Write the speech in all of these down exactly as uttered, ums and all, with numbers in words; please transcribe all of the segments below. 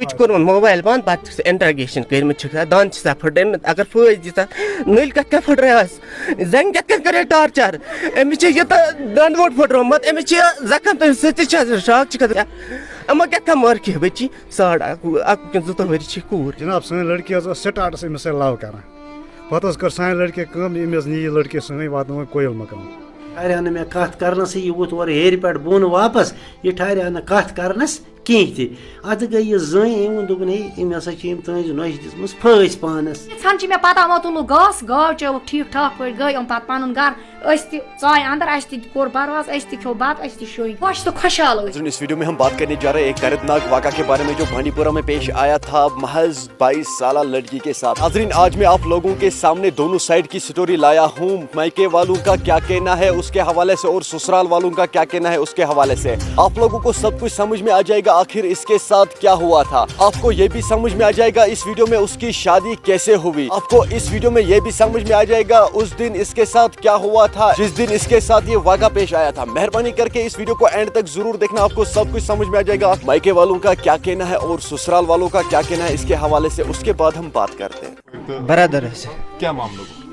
سُہ چھُ کوٚرمُت موبایل بنٛد، پتہٕ چھُکھ سُہ انٹرگیشن کٔرمٕتۍ، چھُکھ سا دند چھِ سا پھٕٹرٲمٕتۍ، اگر فٲسۍ دِژ سا، نٔلۍ کتھ کٔنۍ پھٕٹرٲوس؟ زنٛگہِ کتھ کٔنۍ کٔرے ٹارچر؟ أمِس چھِ یوٗتاہ دند ووٚٹ پھٕٹرومُت، أمِس چھِ زخم تٔمِس سۭتۍ تہِ چھِ شاک چھِ کھسان۔ یِمو کیٛاہ کھا مٲرکھِ بچی ساڑ اکوُہ، اکوُہ کِنہٕ زٕتووُہ ؤری چھِ کوٗر۔ جناب، سٲنۍ لڑکی حظ ٲس سٹارٹس أمِس سۭتۍ لو کران، پتہٕ حظ کٔر سانہِ لڑکی کٲم، أمۍ حظ نی یہِ لڑکی سٲنۍ، واتنٲوٕن کویل مقام۔ ٹھہریٛاو نہٕ مےٚ کتھ کرنسٕے، یہِ ووٚتھ اورٕ ہیرِ پٮ۪ٹھ بۄن واپس، یہِ ٹھہریٛاو نہٕ کتھ کرنس کینٛہہ تہِ۔ اتھ گٔے یہِ زٔنۍ، أمۍ ووٚن، دوٚپُن، ہے، أمۍ ہسا چھِ أمۍ تُہنٛزِ نۄشہِ دِژمٕژ پھٲسۍ پانس۔ ژھن چھِ مےٚ پتہ، یِمو تُلُکھ گاسہٕ، گاو چٲوٕکھ ٹھیٖک ٹھاک پٲٹھۍ، گٔے یِم پتہٕ پنُن گرٕ۔ أسۍ تہِ ژاے اندر، اسہِ تہِ کوٚر برواز، أسۍ تہِ کھیوٚو بتہٕ، أسۍ تہِ شوٚنٛگۍ۔ خۄش تہٕ خۄشحال ٲسۍ۔ ناظرین، اس ویڈیو میں ہم بات کرنے جا رہے ہیں ایک دردناک واقعہ کے بارے میں، جو بھانڈی پورہ میں پیش آیا تھا محض بائیس سالہ لڑکی کے ساتھ۔ ناظرین، آج میں آپ لوگوں کے سامنے دونوں سائیڈ کی سٹوری لایا ہوں، مائکے والوں کا کیا کہنا ہے اس کے حوالے سے اور سسرال والوں کا کیا کہنا ہے اس کے حوالے سے۔ آپ لوگوں کو سب کچھ سمجھ میں آ جائے گا آخر اس کے ساتھ کیا ہوا تھا۔ آپ کو یہ بھی سمجھ میں آ جائے گا اس ویڈیو میں اس کی شادی کیسے ہوئی۔ آپ کو اس ویڈیو میں یہ بھی سمجھ میں آ جائے گا اس دن اس کے ساتھ کیا ہوا تھا، جس دن اس کے ساتھ یہ واقعہ پیش آیا تھا۔ مہربانی کر کے اس ویڈیو کو اینڈ تک ضرور دیکھنا، آپ کو سب کچھ سمجھ میں آ جائے گا۔ مائکے والوں کا کیا کہنا ہے اور سسرال والوں کا کیا کہنا ہے اس کے حوالے سے، اس کے بعد ہم بات کرتے ہیں۔ برادر ٲسۍ۔ کیٛاہ معاملہٕ گوٚو؟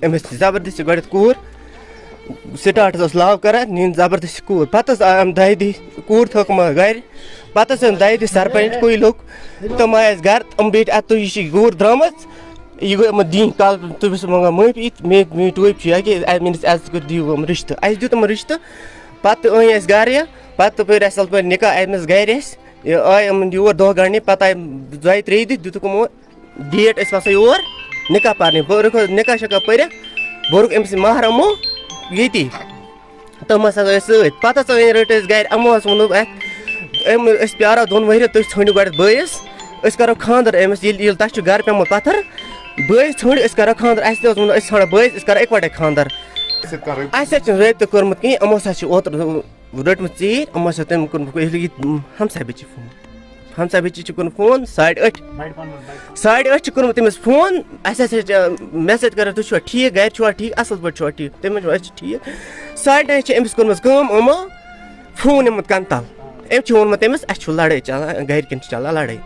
أمِس زبردستی گۄڈٕنٮ۪تھ کوٗر، سٹارٹس اوس لاو کران، نِن زبردستی کوٗر۔ پتہٕ حظ آے یِم دَہہِ دۄہہِ، کوٗر تھٲوٕکھ یِمو گرِ۔ پتہٕ حظ أنۍ دَہہِ دۄہہِ سرپنچ کُے لوٚگ۔ تِم آے اَسہِ گرٕ، تِم بیٖٹھۍ اَتھ، تُہۍ یہِ چھِ یہِ کوٗر درٛامٕژ، یہِ گوٚو یِمن دِنۍ کال، تُہۍ ؤسِو منٛگان معٲفی، مےٚ، میٛٲنۍ ٹوپۍ چھِ یا کہِ میٛٲنِس عزتہٕ کٔرِتھ دِیِو یِم رِشتہٕ۔ اَسہِ دیُت یِمن رِشتہٕ، پتہٕ أنۍ اَسہِ گرٕ یہِ، پتہٕ پٔرۍ اَسہِ اَصٕل پٲٹھۍ نِکاح أمِس گرِ اَسہِ۔ یہِ آے یِمن یور دۄہ گنٛڈنہِ، پتہٕ آے دۄیہِ ترٛیٚیہِ دۄہہِ دیُتُکھ یِمو ڈیٹ، أسۍ وَسو یور نِکاح پَرنہِ۔ بہٕ رُکو نِکاح شِکاح پٔرِتھ، بہٕ رُک أمِس محرمو ییٚتی۔ تِم ہسا ٲسۍ سۭتۍ۔ پَتہٕ ہسا أنۍ، رٔٹ أسۍ گرِ، یِمو ہسا ووٚنُکھ اَسہِ، أمۍ، أسۍ پیارو دۄن ؤہرٮ۪ن، تُہۍ ژھٲنٛڈِو گۄڈٕ بٲیِس، أسۍ کَرو خانٛدر أمِس، ییٚلہِ، ییٚلہِ تۄہہِ چھُ گرٕ پیوٚمُت پَتھر، بٲیِس ژھٲنٛڈِو، أسۍ کَرو خانٛدر۔ اَسہِ تہِ اوس ووٚنمُت، أسۍ ژھانٛڈو بٲیِس، أسۍ کَرو اِکوَٹَے خانٛدر۔ اَسہِ حظ چھِنہٕ رٲبطہٕ کوٚرمُت کِہیٖنۍ، یِمو ہسا چھِ اوترٕ رٔٹمٕژ ژیٖرۍ، یِمو چھِ تٔمۍ کوٚرمُت، یہِ ہمساے بٔچی فون۔ ہمساے بٔچی چھِ کوٚرمُت فون ساڑِ ٲٹھِ۔ ساڑِ ٲٹھِ چھِ کوٚرمُت تٔمِس فون، اَسہِ ہسا چھِ، مےٚ سۭتۍ کران، "تُہۍ چھِوا ٹھیٖک؟ گرِ چھِوا ٹھیٖک؟ اَصٕل پٲٹھۍ چھِوا ٹھیٖک؟" تٔمِس چھُ، "أسۍ چھِ ٹھیٖک۔" ساڑِ نَیہِ چھِ أمِس کوٚرمُت کٲم، یِمو فون نِمُت کَنتَل۔ أمۍ چھِ ووٚنمُت تٔمِس، "اَسہِ چھُ لڑٲے چلان، گرِکٮ۪ن چھِ چلان لڑٲے۔"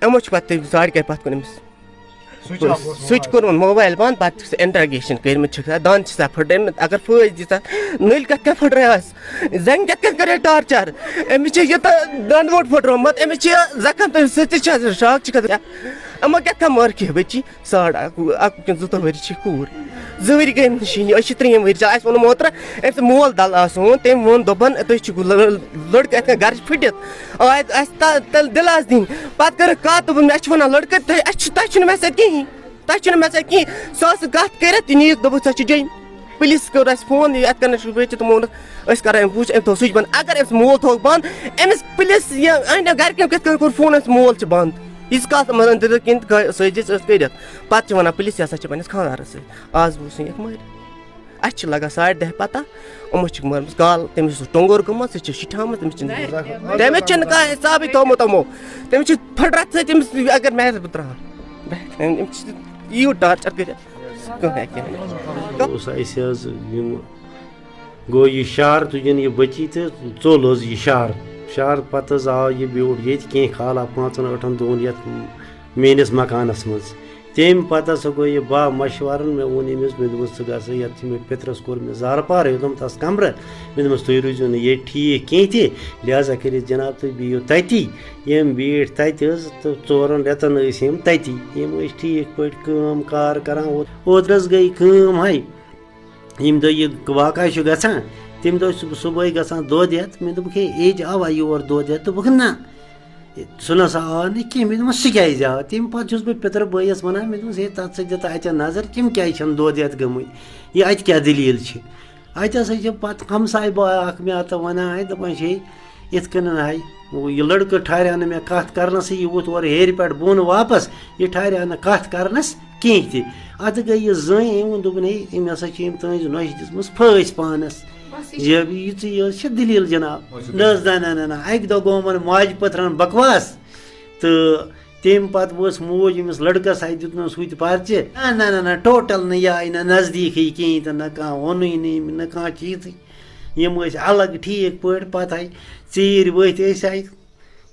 یِمو چھِ پَتہٕ تٔمِس ساڑِ کَہہِ پَتھ کُن أمِس سُہ تہِ چھُ کوٚرمُت موبایل بنٛد، پتہٕ چھُکھ سُہ انٹرگیشن کٔرمٕتۍ، چھُکھ سا دند چھِ سا پھٕٹرٲمٕتۍ، اگر فٲسۍ دِژ سا، نٔلۍ کتھ کٔنۍ پھٕٹرٲوس، زنٛگہِ کتھ کٔنۍ کٔرے ٹارچر، أمِس چھِ یوٗتاہ دند ووٚٹ پھٕٹرومُت، أمِس چھِ زخم تٔمِس سۭتۍ تہِ چھِ شاک چھِ کھسان۔ یِمو کیٛاہ کھا مٲرکھِ بچی ساڑ اکوُہ، اکوُہ کِنہٕ زٕتووُہ ؤری چھِ کوٗر، زٕ ؤری گٔے أمِس نِشی، أسۍ چھِ ترٛیٚیِم ؤری چلان، اَسہِ ووٚن اوترٕ، أمۍ سُنٛد مول دلہٕ آسُن، تٔمۍ ووٚن، دوٚپُن، تُہۍ چھِو لٔڑکہٕ یِتھ کٔنۍ گرِ چھِ پھٕٹِتھ، آے اَسہِ تَل دِل آسہِ دِنۍ۔ پَتہٕ کٔرٕکھ کَتھ، دوٚپُن، "اَسہِ چھِ وَنان لٔڑکہٕ، تۄہہِ، اَسہِ چھِ، تۄہہِ چھُنہٕ مےٚ سۭتۍ کِہیٖنۍ، تۄہہِ چھُنہٕ مےٚ سۭتۍ کِہیٖنۍ۔" سُہ ٲس نہٕ کَتھ کٔرِتھ، یہِ نِیِکھ، دوٚپُکھ، "سۄ چھِ جٔنۍ۔" پُلیٖسَس کوٚر اَسہِ فون، یہِ یَتھ کَنَس چھُ بٔچِتھ، تِمو ووٚنُکھ، "أسۍ کَرو أمۍ وٕچھ، أمۍ تھوٚو سُچ بنٛد۔" اگر أمِس مول تھوٚوُکھ بنٛد، أمِس پُلیٖس یا أہٕنٛدٮ۪ن گَرِکٮ۪ن کِتھ کٔنۍ کوٚر فون، أمِس مول چھِ بنٛد؟ ییٖتِس کالَس أمِس أنٛدرٕ کِنۍ تھٲے-، سٲزِش ٲس کٔرِتھ، پَتہٕ چھِ وَنان پُلیٖس، "یہِ ہسا چھِ پنٛنِس خانٛدارَس سۭتۍ، آز بوٗز نہٕ یَتھ مٲرِتھ۔" اَسہِ چھِ لَگان ساڑِ دَہہِ پَتہ، یِمو چھِکھ مٲرمٕژ کال، تٔمِس اوس ٹۄنٛگُر گوٚمُت، سُہ چھِ شِٹھیومُت، تٔمِس چھِنہٕ، تٔمِس چھِنہٕ کانٛہہ حِسابٕے تھوٚمُت یِمو۔ تٔمِس چھِ پھٕٹرَتھ سۭتۍ، تٔمِس اگر مےٚ آسہِ بہٕ ترٛاوان۔ بہٕ ہٮ۪کہٕ نہٕ، أمِس چھِ یوٗت ٹارچَر کٔرِتھ، کٕہٕنۍ ہٮ۪کہِ نہٕ۔ اوس اَسہِ حظ یِم گوٚو یہِ شہر تُجِن یہِ بٔچی تہٕ ژوٚل حظ یہِ شہر۔ شہر پَتہٕ حظ آو یہِ بیوٗٹھ ییٚتہِ کینٛہہ کالا، پانٛژَن ٲٹھَن دۄہَن یَتھ میٛٲنِس مکانَس منٛز۔ تَمہِ پَتہٕ ہسا گوٚو یہِ با مَشوَرَن۔ مےٚ ووٚن أمِس، مےٚ دوٚپمَس، "ژٕ گژھ سا یَتھ چھِ مےٚ پِترَس کوٚر مےٚ زارٕ پار ہیوٚتمُت تَس کَمرٕ۔" مےٚ دوٚپمَس، "تُہۍ روٗزِو نہٕ ییٚتہِ ٹھیٖک کینٛہہ تہِ، لہذا کٔرِتھ جِناب تُہۍ بِہِو تَتی۔" یِم بیٖٹھۍ تَتہِ حظ تہٕ ژورَن رٮ۪تَن ٲسۍ یِم تَتی۔ یِم ٲسۍ ٹھیٖک پٲٹھۍ کٲم کار کَران۔ اوت-، اوترٕ حظ گٔے کٲم ہَے، ییٚمہِ دۄہ یہِ واقعہ چھُ گژھان، تَمہِ دۄہ چھُس بہٕ صُبحٲے گژھان دۄد ہٮ۪تھ۔ مےٚ دوٚپُکھ، "ہے، اے جہِ آوا یور دۄد ہٮ۪تھ؟" دوٚپُکھ، "نہ۔" سُہ نہ سا آو نہٕ کینٛہہ۔ مےٚ دوٚپمَس، "سُہ کیٛازِ آو؟" تَمہِ پَتہٕ چھُس بہٕ پِترٕ بٲیِس وَنان، مےٚ دوٚپمَس، "ہے، تَتھ سۭتۍ دِ تہٕ اَتٮ۪ن نظر، تِم کیٛازِ چھَنہٕ دۄد ہٮ۪تھ گٔمٕتۍ؟ یہِ اَتہِ کیٛاہ دٔلیٖل چھِ؟" اَتہِ ہسا چھِ پَتہٕ ہمساے باے اَکھ مےٚ اَتھ وَنان، ہے، دَپان چھے، "یِتھ کٔنۍ ہاے، یہِ لٔڑکہٕ ٹھہریٛاو نہٕ مےٚ کَتھ کَرنَسٕے، یہِ ووٚتھ اورٕ ہیرِ پٮ۪ٹھ بۄن واپَس، یہِ ٹھہریٛاو نہٕ کَتھ کَرنَس کینٛہہ تہِ۔" اَتھ گٔے یہِ زٔنۍ، أمۍ ووٚن، دوٚپُن، "ہے، أمۍ ہسا چھِ أمۍ تُہٕنٛزِ نۄشہِ دِژمٕژ پھٲسۍ پانَس۔" بَس، یہِ چھِ یہِ، یِژٕے یٲژ چھِ دٔلیٖل جِناب۔ نہ حظ، نہ، نہ، نہ، نہ، اَکہِ دۄہ گوٚو یِمَن ماجہِ پٔتھرَن بکواس تہٕ تَمہِ پَتہٕ ؤژھ موج أمِس لٔڑکَس، اَتہِ دیُتنَس ہُتہِ پَرچہِ۔ نہ، نہ، نہ، نہ، ٹوٹَل نہٕ، یہِ آیہِ نہٕ نزدیٖکٕے کِہیٖنۍ تہٕ نہ کانٛہہ ووٚنُے نہٕ أمۍ، نہ کانٛہہ چیٖزٕے۔ یِم ٲسۍ الگ ٹھیٖک پٲٹھۍ، پَتہٕ آے ژیٖرۍ ؤتھۍ أسۍ آے۔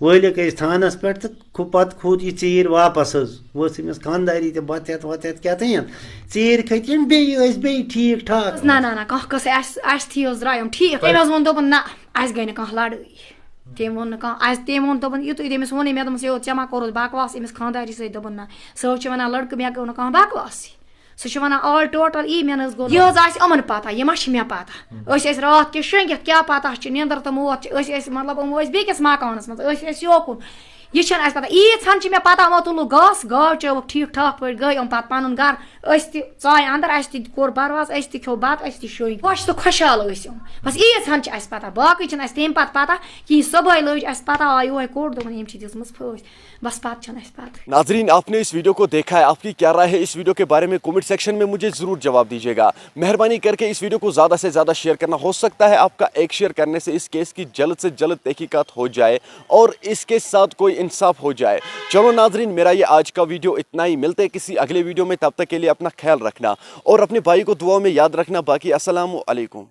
وٲلِکھ أسۍ تھانَس پٮ۪ٹھ تہٕ کھُ-، پَتہٕ کھوٚت یہِ ژیٖرۍ واپَس حظ۔ ؤژھ أمِس خانٛداری تہٕ بَتہٕ ہٮ۪تھ وَتہٕ ہٮ۪تھ کیٛاہ تام۔ ژیٖرۍ کھٔتۍ یِم بیٚیہِ، ٲسۍ بیٚیہِ ٹھیٖک ٹھاک۔ نہ نہ نہ، کانٛہہ قٕصہٕ آسہِ، آسہِ تھی حظ درٛاے یِم ٹھیٖک۔ تٔمۍ حظ ووٚن، دوٚپُن، نہ، اَسہِ گٔے نہٕ کانٛہہ لَڑٲے۔ تٔمۍ ووٚن نہٕ کانٛہہ، اَسہِ، تٔمۍ ووٚن، دوٚپُن، یُتُے تٔمِس ووٚنُے، مےٚ دوٚپمَس، یہِ ژےٚ ما کوٚرُتھ بَکواس أمِس خانٛدارِ سۭتۍ؟ دوٚپُن، نہ۔ سُہ حظ چھِ وَنان، لٔڑکہٕ، مےٚ گوٚو نہٕ کانٛہہ بَکواسٕے۔ سُہ چھُ وَنان، all total یی مےٚ نہ حظ گوٚو۔ یہِ حظ آسہِ یِمَن پَتہ، یہِ ما چھِ مےٚ پَتہ۔ أسۍ ٲسۍ راتھ کِژھ شۄنٛگِتھ، کیٛاہ پَتہ چھِ، نیٚنٛدٕر تہٕ موت چھِ۔ أسۍ ٲسۍ، مطلب، یِم ٲسۍ بیٚکِس مکانَس منٛز، أسۍ ٲسۍ یوکُن۔ یہِ چھَنہٕ اَسہِ پَتہ۔ ییٖژ ہَن چھِ مےٚ پَتہ، یِمو تُلُکھ گاسہٕ، گاو چٲوٕکھ ٹھیٖک ٹھاک پٲٹھۍ، گٔے یِم پَتہٕ پَنُن گَرٕ۔ أسۍ تہِ ژاے اَنٛدَر، اَسہِ تہِ کوٚر بَروَس، أسۍ تہِ کھیوٚو بَتہٕ، أسۍ تہِ شۄنٛگۍ۔ خۄش تہٕ خۄشحال ٲسۍ یِم۔ بَس ییٖژ ہَن چھِ اَسہِ پَتہ، باقٕے چھِنہٕ اَسہِ تَمہِ پَتہٕ پَتہ کِہیٖنۍ۔ صُبحٲے لٔج اَسہِ پَتہ، آ، یِہوٚے کوٚٹ، دوٚپُن، ییٚمۍ چھِ دِژمٕژ پھٲسۍ۔ بَس پَتہٕ چھَنہٕ اَسہِ پَتہ۔ नाजरीन, आपने इस वीडियो को देखा है, आपकी क्या राय है इस वीडियो के बारे में? कमेंट सेक्शन में मुझे ज़रूर जवाब दीजिएगा। मेहरबानी करके इस वीडियो को ज़्यादा से ज़्यादा शेयर करना। हो सकता है आपका एक शेयर करने से इस केस की जल्द से जल्द तहकीकात हो जाए और इसके साथ कोई इंसाफ हो जाए। चलो नाजरीन, मेरा ये आज का वीडियो इतना ही। मिलते हैं किसी अगले वीडियो में, तब तक के लिए अपना ख्याल रखना और अपने भाई को दुआ में याद रखना। बाकी अस्सलाम वालेकुम।